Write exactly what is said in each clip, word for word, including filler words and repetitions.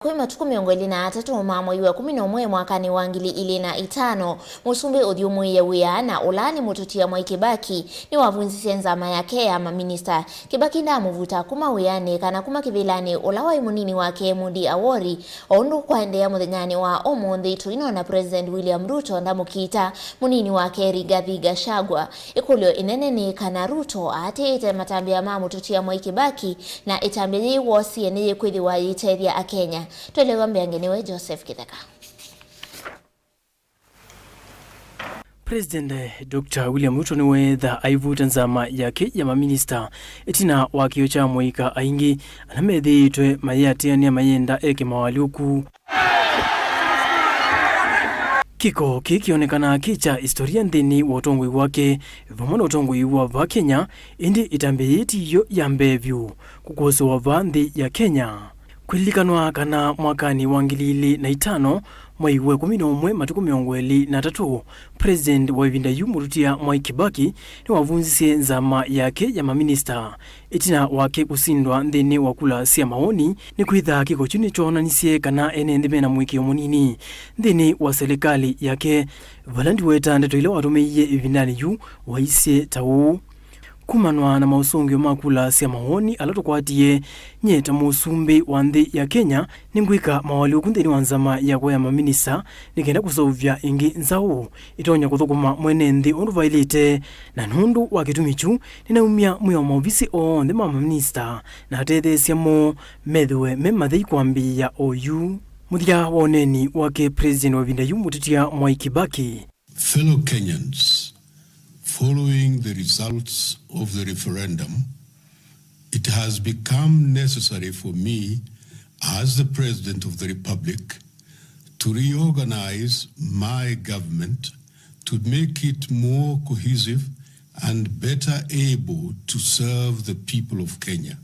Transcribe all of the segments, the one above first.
Kwĩ matukũ mĩongo ĩlĩ na atatũ ma mwei wa ĩkũmi na ũmwe mwakanĩ wa ngili ilĩ na itano, mũsumbĩ ũthyũmũĩe wĩa na ũla nĩ mũtũtia Mwai Kĩbaki nĩwavunzisye nzama yake ya maminista. Kĩbaki ndaamũvuta kuma wĩanĩ kana kuma kĩvĩlanĩ ũla waĩ mũnini wake Mudi Awori, o ũndũ kwaendeea mũthenyanĩ wa ũmũnthĩ tũinona President William Ruto ndamũkiita mũnini wake Rigathi Gachagua. Ĩkũlyo ĩnene nĩ kana Ruto aatĩĩte matambya ma mũtũtia Mwai Kĩbaki, na ĩtambya yĩĩ woosie nĩyĩkwĩthĩwa yĩitethya Akenya. Twelew'a mbeange nĩwe Joseph Kĩtheka. President Doctor William Ruto nĩweetha aivuta nzama yake ya maminista ĩtina wa kĩo kya amũika aingĩ ala methĩĩtwe mayĩatĩanĩa mayenda eke mawalyũku. Kĩko kĩĩ kĩonekanaa kĩ kya istoria nthĩnĩ wa ũtongoi wake vamwe na ũtongoi wa vaa Kenya, ĩndĩ ĩtambya yĩĩ ti yo ya mbee vyũ kũkosewa vaa nthĩ ya Kenya. Kwĩlilikanwa kana mwakanĩ wa ngili ilĩ na itano, mwei wa ĩkũmi na ũmwe, matukũ mĩongo ĩlĩ na atatũ, President wa ĩvinda yu mũtũtia Mwai Kĩbaki nĩwavunzisye nzama yake ya maminista ĩtina wake kũsindwa nthĩnĩ wa kula sya maoni, nĩkwĩtha kĩko kyu nĩkyoonanisye kana ene nthĩ mena mũĩkĩĩo mũnini nthĩnĩ wa selekalĩ yake, vala ndiweta ndeto ila watũmĩie ĩvindanĩ yu waisye ta ũũ: Kumanwa na maũsũngĩo ma kula sya mawoni ala tũkwatie, nyie ta mũsumbĩ wa nthĩ ya Kenya nĩngwĩka mawalyũku nthĩnĩ wa nzama yakwa ya maminista nĩ kenda kũseũvya ĩngĩ nzaũ ĩtonya kũthũkũma mwene nthĩ ũndũ vaĩlĩte, na nũndũ wa kĩtumi kyu nĩnaumya mwĩao maovisi onthe ma maminista na atetheesya moo methĩwe me mathei kwambĩĩa oyu. Mũthya wa ũneeni wake, President wa ĩvinda yu mũtũtia Mwai Kĩbaki. Fellow Kenyans, following the results of the referendum, it has become necessary for me, as the President of the Republic, to reorganize my government to make it more cohesive and better able to serve the people of Kenya.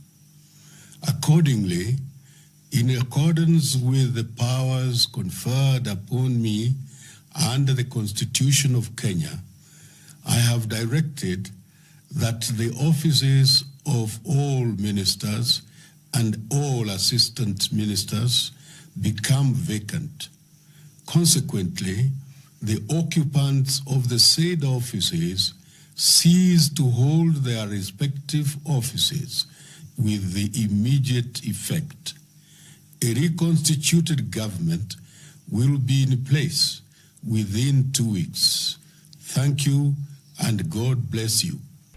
Accordingly, in accordance with the powers conferred upon me under the Constitution of Kenya, I have directed that the offices of all ministers and all assistant ministers become vacant. Consequently, the occupants of the said offices cease to hold their respective offices with the immediate effect. A reconstituted government will be in place within two weeks. Thank you and God bless you.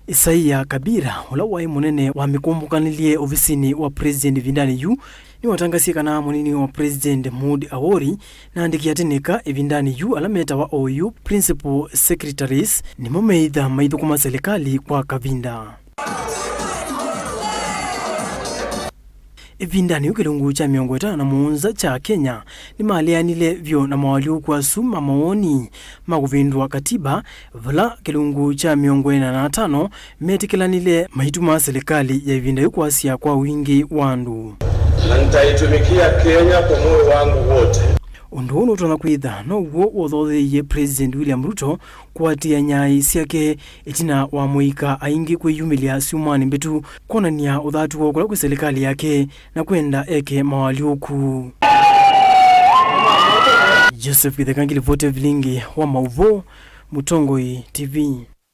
Isaia Kabira, ũla waĩ mũnene wa mĩkũmbũkanĩlye ovisinĩ wa president ĩvindanĩ yu, nĩwatangasie kana mũnini wa president Mudi Awori na andĩki atĩ nĩka ĩvindanĩ yu ala metawa oyu principal secretaries nĩmo meĩtha maithũkũma selekalĩ kwa kavinda. Ĩvindanĩ yu kĩlungu kya mĩongo ĩtano na mũonza kya Kenya nĩmaleanile vyũ na mawalyũku asu ma mawoni ma kũvĩndũa katiba, vala kĩlungu kya mĩongo ĩna na atano metĩkĩlanile maituma silikalĩ ya ĩvinda yu kwasya kwa wingĩ wa andũ. Na nitaitumikia Kenya kwa moyo wangu wote. Ũndũ ũũ nũtonya kwĩtha now'o wothotheeie President William Ruto kũatĩĩa nyaaĩ syake ĩtina wa amũika aingĩ kwĩyumĩlya syumwanĩ mbĩtu kwonany'a ũthatu woo kũla kwĩ silikalĩ yake na kwenda eke mawalyũku. Joseph Kĩtheka ngilivoti vilingi wa maũvoo, Mũtongoi T V.